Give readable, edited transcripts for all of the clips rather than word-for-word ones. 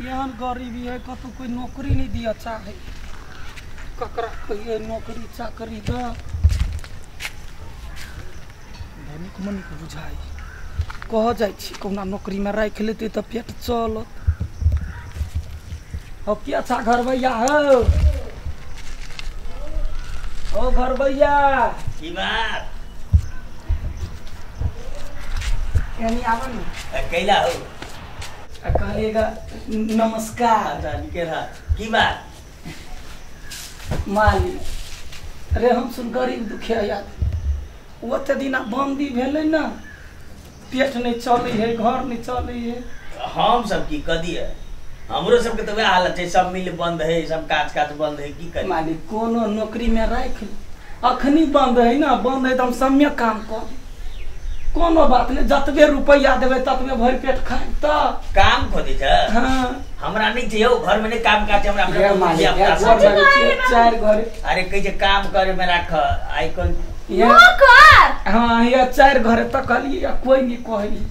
एहन गरीबी है कतौ कोई नौकरी नहीं दिया चाहे ककरा कहिए नौकरी चाकरी द धनिक मनिक बुझाई कह जाइ छी कहुना नौकरी में राखि लेतै तऽ पेट चलत। हो के अच्छा घर भैया हो ओ घर भैया की बात यानी आवन कैला हो कहलिएगा नमस्कार के रहा की बात मालिक। अरे हम सुन गरीब दुखिया याद ओते दिना बंदी भेलै ना पेट नहीं चलै है घर नहीं चलै है। हम सब की कह दिए हमरो सबके तो वह हालत है सब मिल बंद है सब काज काज बंद है की करी मालिक। कोनो नौकरी में राख अखनी बंद है ना बंद है तो हम सम्यक काम कर कोनो बात नहीं जतबे रुपया देबे ततबे भरि पेट खाए त काम खोदी छ। हां हमरा नहीं चाहिए घर में नहीं काम काज हमरा अपने चार घर। अरे कहि जे काम करे में राख आई कल नौकर। हां ये चार घर त कहलिए कोई नहीं कहली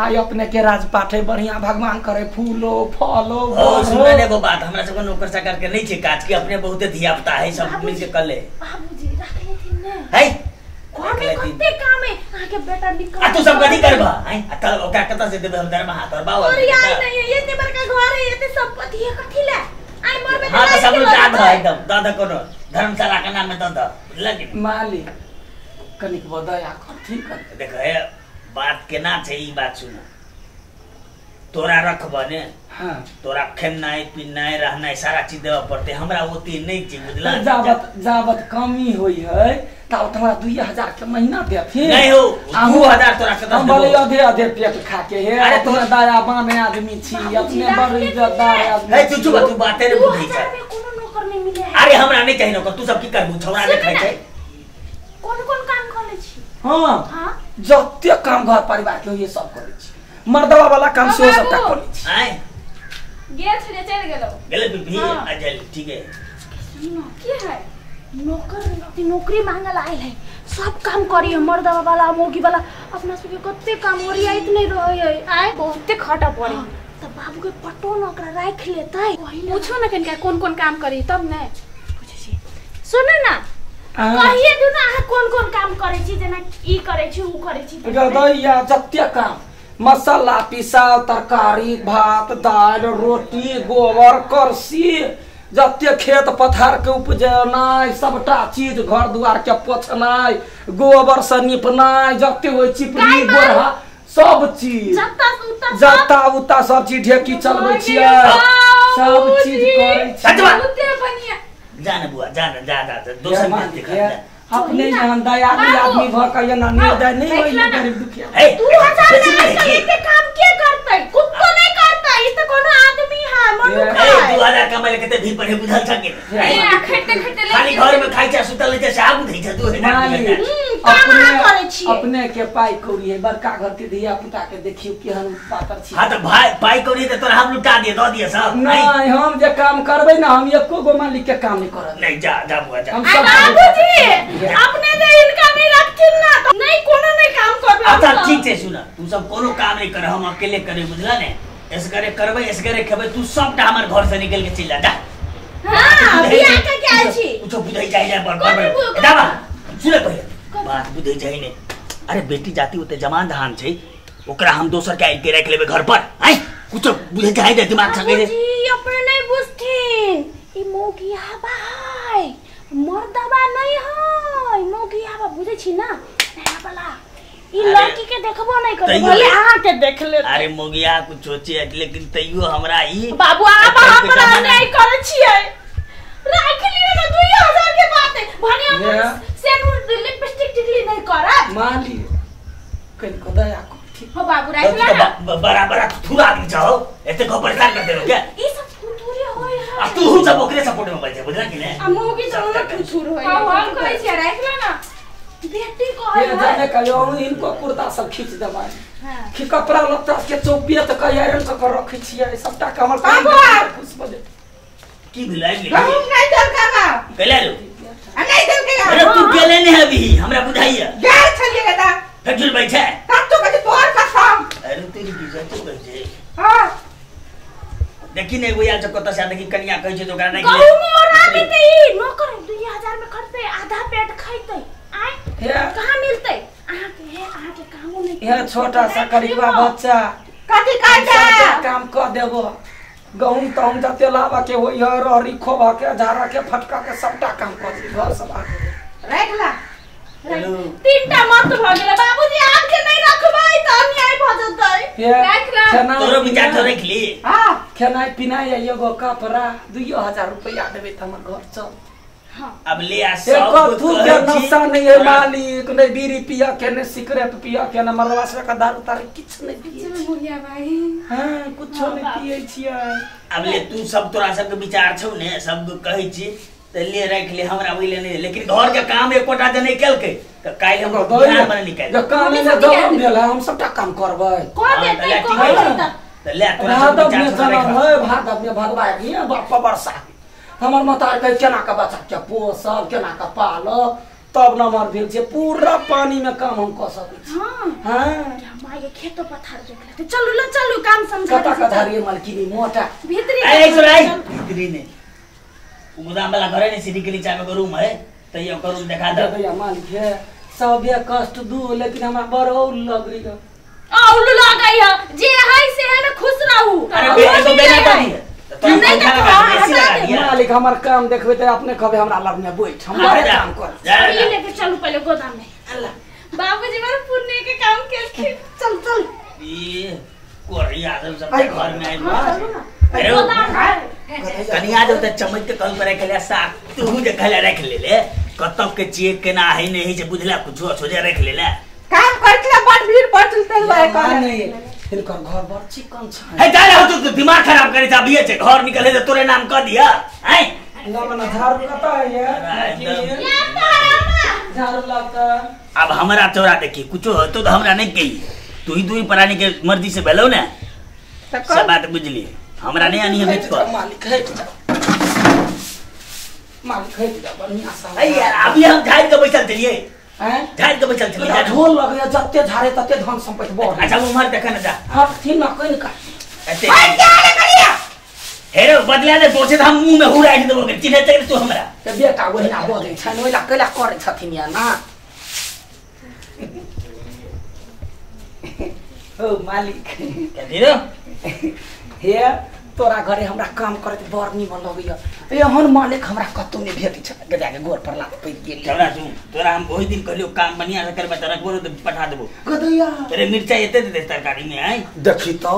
आई अपने के राजपाट है बढ़िया भगवान करे फूलो फलो। ओ सुन ले एगो बात हमरा सबके नौकर चाकर के नहीं छे काज के अपने बहुते धिया पुता है सब मिल के कर ले। बाबूजी राख लेथिन ने है घर में कते काम है अहाँ के बेटा निकल आ तू सब कथी करबा हैं आ तब ओकरा कत से देबे हम दरमाहा तोर बाबू। और यार नहीं एते बड़का घर है एते संपत्ति है कथी ले आई मरबे। हां त सब लुटा द एकदम द द कोनो धर्मशाला के नाम में द द बुझला कि मालिक कनिक बदया कर ठीक है। देख हे बात केना छै ई बात सुन तोरा रखब ने। हां तोरा खेनाइ पीनाइ रहनाइ सारा चीज देबऽ पड़तै हमरा ओते नहीं छै बुझला। जाबत जाबत कमी होई है तब हमरा 2000 के महीना देथिन नहीं हो 2000 तोरा के हम भले आधे आधे पेट खा के हे अरे तोरा दया बाने आदमी छी अपने बड़ इज्जतदार आदमी हे तू चुप तू बाते रे बुझै छै कोनो नौकर नहीं मिले है। अरे हमरा नहीं चाहिए नौकर तू सब की करबू छौड़ा ने खाइ छै कोन कोन काम करै छी। हां हां जते काम घर परिवार के होई सब करै छी मर्दवा वाला काम सेहो सबटा करै छी। आय गेल छले चल गेलो गेले भी आ चल ठीक है। सुनो की है नौकर नौकरी मांगल आयल है सब काम करी मर्दवा वाला मौगी वाला अपना सबके कते काम ओरियाइत नहीं रहे है आय बहुते खटा पड़ी त बाबू के पटो न ओकरा राख लेतै पूछो न कनका कोन कोन काम करी तब ने पूछै छी। सुन ना कहिए दू ना अहाँ कोन कोन काम करै छी जेना ई करै छी ऊ करै छी। गदैया जते काम मसाला पिसाव तरकारी भात दाल रोटी गोबर करसी जते खेत पथार के उपजेनाइ सबटा चीज घर दुआर के पोछनाइ गोबर से निपनाइ जते होइ चिपरी गोरहा सब चीज जत्ता उत्ता सब चीज ढेकी चलबै छियै सब चीज करै छियै। जान बुआ जान जा जा दोसर में दिखा अपने यहाँ दयालु आदमी भ के एना निर्दय नहीं होई गरीब दुखिया। 2000 में एते काम के करतै कुत्तो नहीं करतै ई त कोनो आदमी है मनुख है। 2000 कमाइ ले कते भीड़ पड़े बुझल छ के ए खटते खटते ले खाली घर में खाइ छ सुतल छै से आबू दै छ 2000 अपने करै छी अपने के पाई कौड़ी है बड़का घर के धिया पुता के देखियो केहन पातर छी। हां त भाई पाई कौड़ी त तोरा हम लुटा दिए द दिए सब। नहीं हम जे काम करबै ना हम एको गो मालिक के काम नहीं करब। नहीं जा जा बुआ जा बाबूजी अपने जे इनका नहीं रखथिन ना त नहीं कोनो नहीं काम करबै। अच्छा ठीक छै सुन तू सब कोनो काम नहीं कर हम अकेले करे बुझला ने एसगरे करबै एसगरे खेबै तू सबटा हमर घर से निकल के चल जा जा। हां बियाह के के आइ छी कुछो बुझै जाय जा बड़ बड़ जा बा सुन पहिले बात बुझै जाय ने। अरे बेटी जाति ओते जमान धान छै ओकरा हम दोसर के आइ के राख लेबै घर पर आइ कुछो बुझै जाय दे दिमाग सके जी अपने नहीं बुझथिन ई मौगिया भाई मर्दबा नहीं है मौगिया बा बुझै छी ना नया वाला ई लड़की के देखबो नहीं करे भले अहाँ के देख ले। अरे मौगिया कुछ सोचे लेकिन तैयो हमरा ई बाबू आप हमरा नहीं करै छियै राख लियो ना 2000 के बात है भने अपन सेनुर लिपस्टिक टिकली नहीं करब मालिक कनिको दया कर ठीक हो बाबू राख ला ना बड़ा बड़ा थुरा आदमी छौ एते को परेशान कर देलो क्या ई सब फुतुरे होय है आ तू सब ओकरे सपोर्ट में बैठे बुझला कि ने आ मौगी तो ना फुतुर होय हां हम कहै छी राख ला ना बेटी कहै है जाने कहियो इनको कुर्ता सब खींच देबै हां कि कपड़ा लत्ता के चौपिया त कहि आयरन क कर रखै छियै सबटा कमर खुश भ जेतै की भेलै हम नहीं दलका कैला लो आ नहीं दलका अरे तू गेले नहीं अभी हमरा बुझाइया गेल छलिए गदा फेर झुल बैठे तब तो कहे तोहर कसम अरे तेरी बीजा तो बैठे हां देखी ने एगो यार कत से देखी कनिया कहै छै ओकरा नहीं गहुम ओरा देतै नौकर 2000 में खटतै आधा पेट खैतै आय कहां मिलतै अहाँ के हे अहाँ के कामो नहीं हे छोटा सा गरीबा बच्चा कथि काटा काम क देबो गहुम तहुम जते लावा के होई है रहरी खोबा के झाड़ा के फटका के सबटा काम क दी घर सब आ राख ला तीनटा मत भ गेलै बाबूजी आब के नहीं रखबै त अन्याय भ जतै राख ला तोरो विचार तो रख ली हां खेनाई पिनाई एगो कपड़ा 2000 रुपया देबै त हमर घर चल हां अब ले आ सब कथू के नशा नहीं है मालिक नहीं बीड़ी पिया के नहीं सिगरेट पिया के न मरवा से का दारू तारू किछ नहीं पिए मुहिया भाई हां कुछो नहीं पिए छियै अब ले तू सब तोरा सब के विचार छौ ने सब कहै छी त ले राख ले हमरा ओइ ले नहीं लेकिन घर के काम एकोटा जे नहीं केलकै त काल्हि हम बिहान बने निकाल जे काम में जम भेल हम सबटा काम करबै क देतै क देतै त ले तोरा सब विचार है भादव में भगवा के बाप वर्षा हमर माता के केना के बच्चा के पोसब केना के पालब तब नमर भेल छै पूरा पानी में काम हम क सकै छी हां हां माय के खेतो पथार देख लेते चलू ल चलू काम समझा कता कधारी मालकिनी मोटा भीतरी ए सुनाई भीतरी ने गोदाम वाला घर है ने सीढ़ी के नीचा में रूम है त ये ओकर रूम देखा दे भैया मालिक है सबे कष्ट दू लेकिन हमरा बड़ औल लगई है औल लगई है जे है से है में खुश रहू अरे बेटा तो बेटा दी नहीं तो मालिक हमर काम देखबे त अपने कहबे हमरा लग में बैठ हम बड़े काम कर ई लेके चलू पहले गोदाम में अल्लाह बाबूजी मार पुण्य के काम केलखिन चल चल ई कोरिया सब सब घर में आइल अरे कनिया जब त चमक के कल पर रख ले साग तू जे खले रख ले ले कतब के चेक केना है नहीं जे बुझला कुछो सोजे रख ले ले काम करतला बड़ भीड़ पड़ चलते भाई कह नहीं हिनकर घर बड़ चिकन छै हे जा रहा तू दिमाग खराब करे जा अभी छै घर निकले त तोरे नाम क दिया हैं ना मना झाड़ू कता है यार झाड़ू लगता अब हमरा तोरा देखी कुछो होतो त हमरा नहीं कही तू ही दुई प्राणी के मर्जी से भेलो ने सब बात बुझली हमरा नहीं आनी है बीच पर मालिक है मालिक है बढ़िया सा अरे यार अभी हम झाड़ के बैठल चलिए हैं झाड़ के बैठल चलिए झोल लगे जत्ते झाड़े तत्ते धन संपत्ति बढ़ अच्छा उमर देखा ना जा हटथिन ना कइन का ऐसे हेरो बदला दे सोचे त हम मुंह में हुरा देबो के चिन्हे चल तू हमरा त बेटा ओहिना बजै छन ओहिला कैला करै छथिन या ना ओ मालिक कथी रे हे तोरा घरे हमरा काम करत बड़ निमन लगैया एहन मालिक हमरा कतौ नहीं भेटै छै गजा के गोर पर लात पड़ि गेल हमरा सुन तोरा हम ओहि दिन कहलियो काम बढ़िया से करबे त रखबो त पठा देबो गदैया तेरे मिर्चा एते दे तरकारी में आइ देखी त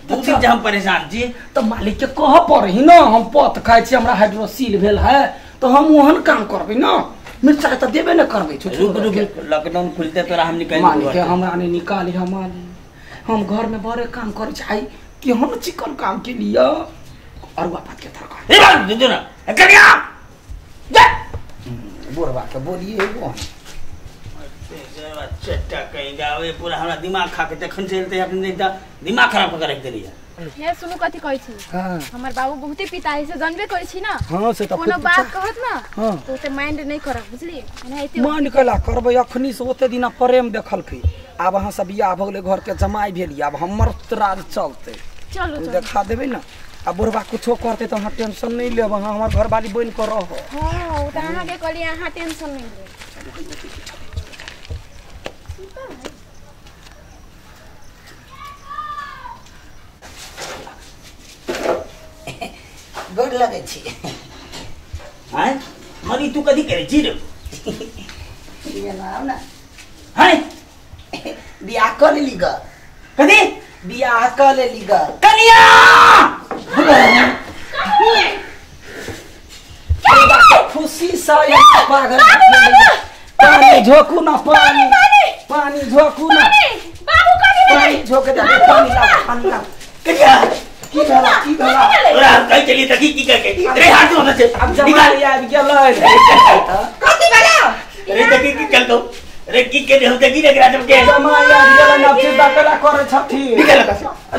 दू दिन से हम परेशान छी त मालिक के कह पड़ही न हम पत खाइ छी हमरा हाइड्रोसील भेल है त हम ओहन काम करबै न मिर्चा त देबे न करबै रुक रुक लॉकडाउन खुलते तोरा हम निकाल मालिक हमरा ने निकाली हम मालिक हम घर में बड़े काम करै छी कि हम चिकन काम के लिए अरुआ पात के तरकारी ए बाबू दे दो ना कनिया जा बोरवा के बोलिए वो चट्टा कहीं गावे पूरा हमरा दिमाग खा के तखन चलते अपने देखता दिमाग खराब कर रख देलिया हे सुनु कथि कहै छी हां हमर बाबू बहुते पिता है से जानबे करै छी ना हां से त कोनो बात कहत ना हां तो ओते माइंड नहीं करब बुझली एनाहिते माइंड कला करबै अखनी से ओते दिना प्रेम देखलकै आब अहाँ सब बियाह भ गेलै घर के जमाई भेली आब हमर राज चलतै चलो चलो देखा देबै ना आ बुढ़बा कुछो करते त अहाँ टेंशन नहीं लेब अहाँ हमर घरवाली बनि के रहो हां ओ त अहाँ के कहली अहाँ टेंशन नहीं लेब गोर लगै छी हैं मरी तू कथी करै छी रे ये ना ना हैं बियाह क लेली ग कथी बियाह क लेली ग कनिया खुशी से पागल पानी झोकू ना पानी पानी झोकू ना बाबू कथी पानी झोक दे पानी लाओ पानी लाओ कनिया की भेला की भेला तोरा हम कहि चली त की की करके रे हाथ धो से अब जमाई आबि गेलै कथी भेला रे त की की कल रे की के हम त की एकरा सब के जमाई आबि गेलै ना चिंता कला करै छथिन निकल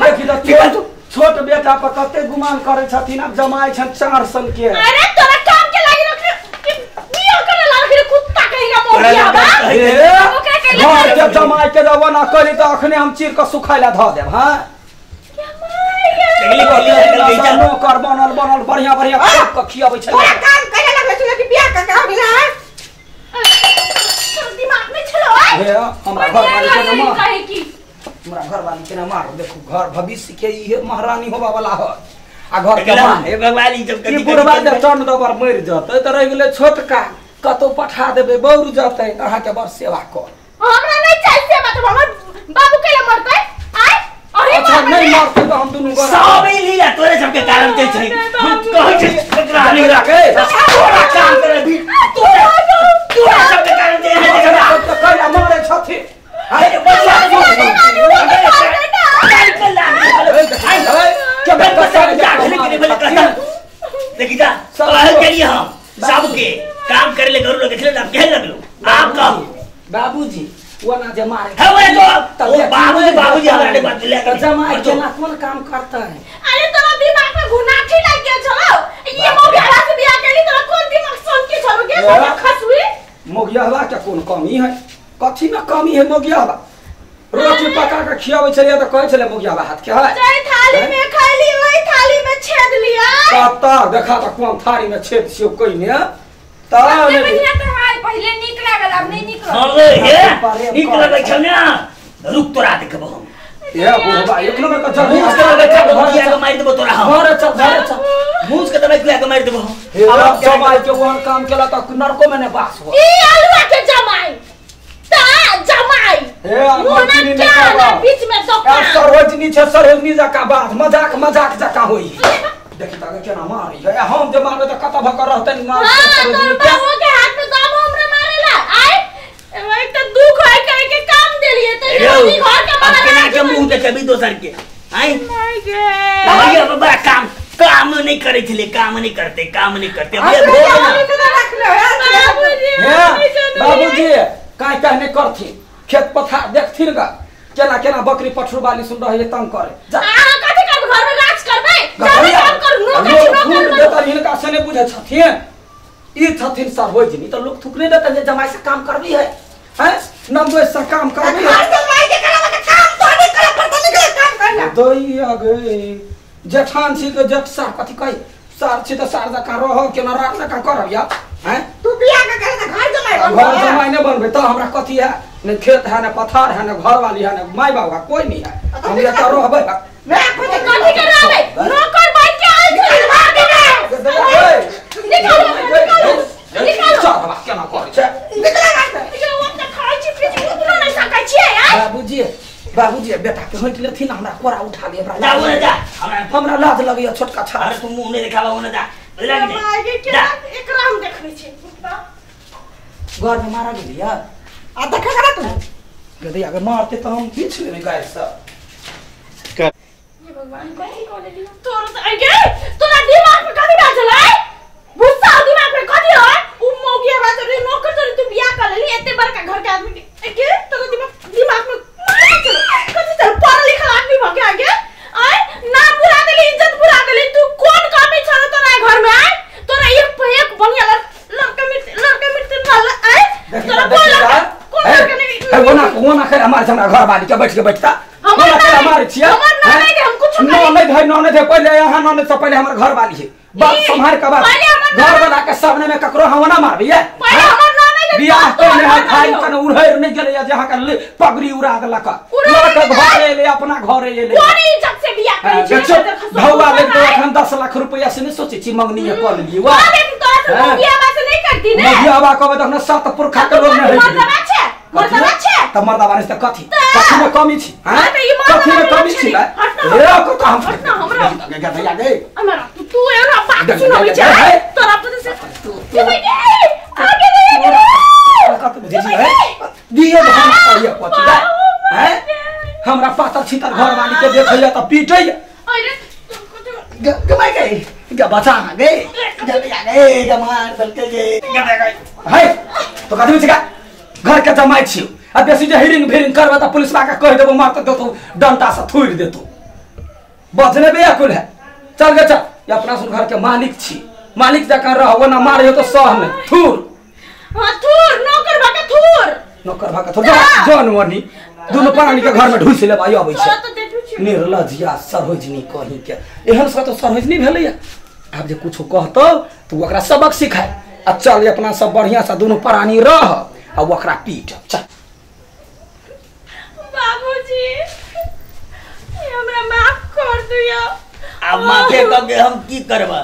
देखी त छोट बेटा पर कते गुमान करै छथिन अब जमाई छन 4 सन के अरे तोरा काम के लागी रख कि बियाह करे लाग रे कुत्ता कहिगा मोगिया बा ओकरा के घर के जमाई के जब ना करी त अखने हम चीर के सुखाइला ध देब हां अगली नौकर बनल बनल बढ़िया बढ़िया के खियाबै छै। तोरा काम करे लगै छौ कि बियाह क के आबिला है? तोर दिमाग में छलो है? हे हमरा घर वाली के ना कहे की हमरा घर वाली के ना मारो। देखो घर भविष्य के इहे महारानी होबा वाला है आ घर के मान हे भगवान ई सब ई बुढ़वा जे टन दबर मरि जतै त रहि गेलै छोटका, कतौ पठा देबै बौर जतै। अहाँ के बड़ सेवा कर। हमरा नहीं चाहिए सेवा तो हमर बाबू के मरतै आय अरे अच्छा नहीं मरतै त हम दुनू गोरा सब ई लीला तोरे सबके कारण के छै। हम कहै छी एकरा नहीं राखे तोरा काम करे भी तोरा तोरा सबके कारण के है एकरा त कैला मारे छथि। अरे बच्चा देखी जा कहल के लिए हम सबके काम करे ले करू लगे आप कह लगलो आप कहो बाबूजी वो ना जे मारे है वो तो ओ बाबूजी बाबूजी हमरा ने बात ले कर जमाई केना कोन काम करता है। अरे तोरा दिमाग में घुनाठी लाग गेल छलो। ये मोगियावा से बियाह केली तोरा कोन दिमाग सन के छलो के सब खसुई? मोगियावा के कोन कमी है? कथी में कमी है मोगियावा? रोटी पका के खियाबै छलियै त कहै छलै मोगियावा हाथ के है। जै थाली में खैली ओइ थाली में छेद लिया। कत देखा त कोन थाली में छेद छियो कइने त नहीं बढ़िया त हाय पहिले नीक लागल अब नहीं नीक लागल। हे नीक लगै छौ ना रुक तोरा देखबो हम। ए बुढ़बा एक नंबर के जरूर मुझ के मारि देबो तोरा हम। घरे चल घरे चल मुझ के दबाई के मारि देबो। अब जमाई के ओहन काम केला त नरको में ने बास हो। ई अलुआ के जमाई ता जमाई हे मर्दिनी ने करबा बीच में दोकान सरोजनी छै सरोजनी जका बात मजाक मजाक जका होई। देखी त केना मारी है हम जे मारबै त कत भक रहतै मार। हां तोर बाबू के हाथ में दम हमरा मारेला आय एक त दुख होय करे के काम देलिए त जल्दी घर के मारे केना के मुंह देखबी दोसर के आय माय गे भैया बड़ा काम काम नहीं करे छले काम नहीं करते काम नहीं करते। अब बाबूजी बाबूजी काय कहने करथिन खेत पथार देखथिन गा केना केना बकरी पठरू बाली सुन रहे तंग करे। जा अहाँ कथि करब घर में राज करबै जाबे काम करू नो कथि नो करबै। देता हिनका से नहीं बुझै छथिन ई छथिन सरोजनी त लोग थुकने देता जे जमाई से काम करबी है हैं नंदोई से काम करबी है। घर जमाई के करबा त काम तो नहीं करे पड़ता निकले काम करना दैया गे जेठान छी के जेठ सार कथि कहि सार छी त सार जका रह केना राख जका करब या हैं तू बियाह के करे त घर जमाई घर जमाई नहीं बनबे त हमरा कथि है ने खेत है ने पथार है ने घर वाली है ने माय बाप है कोई नहीं है हम ये तो रहबे। मैं खुद कथि के रहबे नौकर बन के आयल छी निकालो निकालो निकालो चल बाबा केना करै छै निकला गाछ यो अपना खाइ छी फ्रिज उतना नहीं सकै छियै आय। बाबूजी बाबूजी बेटा के होइत लेथिन हमरा कोरा उठा ले हमरा जा ओने जा हमरा लाज लगैया छोटका छा। अरे तू मुंह नहीं देखावा ओने जा बुझला कि नहीं केना एकरा हम देखबै छी घर में मारा गेलिया आ देखा करा तू गदैया के मारते त हम पीछ लेबै गाय से। हे भगवान कथि कह लेली तोर त आइ गे तोरा दिमाग में कथि बाजल है भुस्सा दिमाग में कथि है? उ मौगिया बात रे नौकर तोरे तू बियाह कर लेली एते बड़का घर के आदमी के गे तोरा दिमाग दिमाग में कथि चल पढ़ल लिखल आदमी भ के आगे आय नाम बुरा देली इज्जत बुरा देली तू कोन कमी छल तोरा घर में आय तोरा एक पे एक बढ़िया लड़का मिलते ना आय तोरा कोन लड़का कोन लड़का नहीं है वो ना खैर हमारे हमरा घर वाली के बैठ के बैठता हमर ना हमारे छिया हमर ना नहीं हम कुछ न नहीं धै न नहीं धै पहिले यहां न नहीं से पहिले हमर घर वाली है बात संभार के बात घर वाला के सामने में ककरो हम ना मारबी है पहिले हमर ना नहीं बियाह के में खाई कन उड़ैर नहीं गेलै जहां के पगड़ी उड़ा देलक लड़का घर एले अपना घर एले कोन इज्जत से बियाह करै छी भौवा ले तो अखन 10 लाख रुपया से नहीं सोचे छी मंगनी कर लिए वाह तोरा से मौगियाबा से नहीं करती ने मौगियाबा कहबै तखन सात पुरखा के लोग नहीं मर्दबा छै मर्दबा छै त मर्दबा नहीं त कथि कथि में कमी छी हां त ई कथि में कमी छी हे को त हम हटना हमरा गदैया गे हमरा तू एना बात सुनबै छै तोरा पर से तू आगे रे कत बुझै छी है दियो हम कहिया पति हैं हमरा पातर छितर घर वाली के देखैया त पीटैया अरे गमाई गई ग बचा गई गदैया गई गमार दलके गे गदैया गई है तो कथि छी घर के जमाई छी आ बेसी जे हिरिंग भिरिंग करबे त पुलिस के कहि देबो मार त देतौ डंटा से थुरि देतौ बजने बेअकुल है चल गे चल ये अपना सुन घर के मालिक छी मालिक जकाँ रहबो ना मारियो तो सह नहीं थूर हां थूर नौकर भके थूर नौकर भके थूर जन वनी दुनु प्राणी के घर में ढुसि लेबै अबै छै तोरा त देखै छी निर्लजिया सरोजनी कहीं के एहन से तो सरोजनी भेलैया। आब जे कुछो कहतौ तो ओकरा सबक सिखाय आ चल अपना सब बढ़िया से दुनू प्राणी रह आ ओकरा पीट। चल बाबूजी हमरा माफ कर दियो। अब माफे क के हम की करबा?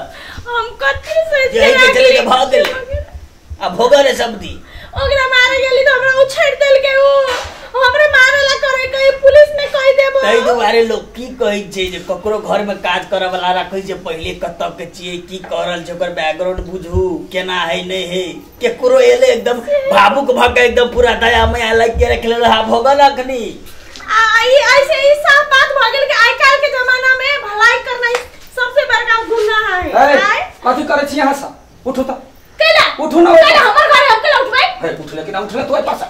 हम कथी से यही के चले के भाग गेले अब हो गेले सब दी। ओकरा मारे गेली तो हमरा उछेड़ देल के उ हमरे मारेला करे कहीं पुलिस में कह देबो। तै दुआरे लोग की कहै छै जे ककरो घर में काज करे वाला रखै छै पहिले कतऽ के छियै की करल छै ओकर बैकग्राउंड बुझू केना है नहीं है। केकरो एले एकदम भावुक भ के एकदम पूरा दया माया लग के रखले रहा भोगल अखनी। आ ई ऐसे ई सब बात भ गेल कि आइ काल के जमाना में भलाई करना सबसे बड़का गुनाह है। कथि करै छी अहाँ सब? उठू त कैला उठू ना। कैला हमर घर हम कैला उठबै? हे उठले कि ना उठले तो पास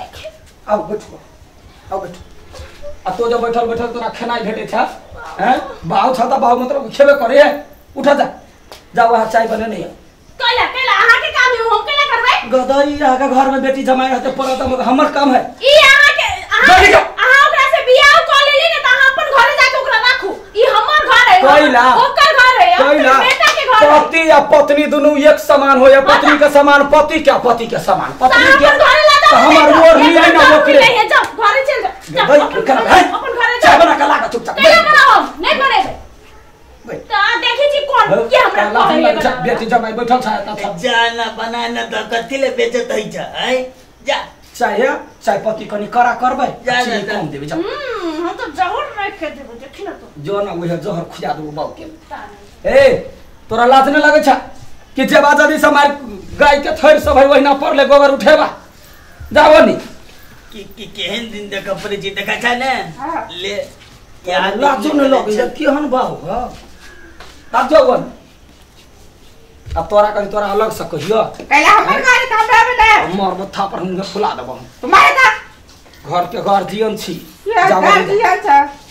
आउ बैठू आउ बैठू। आ तो जो बैठल बैठल तोरा खेनाइ भेटै छ हैं बाऊ छ त बाऊ मतलब खेबे करे है। उठा जा जा वहां चाय बने नहीं है। कैला कैला अहाँ के काम है हम कैला करबै? गदई अहाँ के घर में बेटी जमाई रहते पड़त हमर काम है। ई अहाँ के अहाँ ओकरा से बियाह क लेली ने त अहाँ अपन घरे जाके ओकरा राखू। ई हमर घर है कैला ओकर घर है कैला बेटा के घर है। पति या पत्नी दोनों एक समान हो या पत्नी के समान पति क्या पति के समान पत्नी के हमर मोर नहीं है ना ओकरे। नहीं जाओ घरे चल जा अपन घरे चाय बना के लागा चुपचाप। कैला बनाओ हम नहीं बनेबै त देखै छी कोन के हमरा कहै बेटी जमाई बैठल छ त जा ना बना ना त कथि ले बेचत है छ हैं जा चाय चाय पत्ती कनी कड़ा करबै चीनी कम देबै जा। हम तो जहर रख के देबो देखि ना तो जो ना उहे जहर खुजा देबो बाऊ के। ए तोरा लाज नै लगै छ कि जेबा जदी से मार गाय के थैर सब है ओहिना परले गोबर उठेबा जाबो नी की की केहन दिन देख पड़े छी देखा छ ने ले लाजो नै लगै छ केहन बाऊ ह तब जो वन अब तोरा कहीं तोरा अलग से कहियो कैला हमर घर त हमरा में ना मर मथा पर हम फुला देबो हम। तुम्हारे का घर के गार्जियन छी जाबो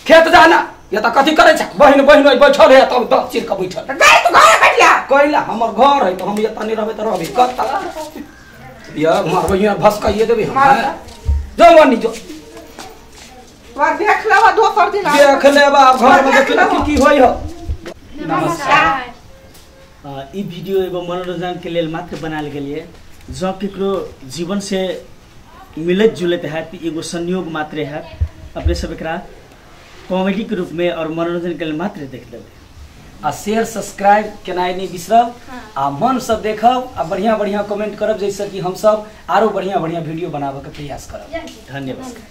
खेत जाना ये त कथि करै छ बहिन बहिन बैठल है तब दस चिर के बैठल त गाय तू घर बैठला कैला हमर घर है त हम एत नहीं रहबै त रहबै कत या मारबै यहाँ भसकाइए देबै हम जो वनी जो तोरा देख लेबा दोसर दिन देख लेबा घर में देखि की की होई हो। नमस्कार। ई वीडियो एगो मनोरंजन के लेल मात्र बनायल गेलिए जँ केकरो जीवन से मिलत जुलत है एगो संयोग मात्र है। अपने सब एकरा कॉमेडी के रूप में और मनोरंजन के लिए मात्र देख लेबै आ शेयर सब्सक्राइब केनाइ नहीं बिसरब आ मन से देखब आ बढ़िया बढ़िया कमेंट करब जैसे कि हम सब आरो बढ़िया बढ़िया वीडियो बनाबे के प्रयास करब। धन्यवाद।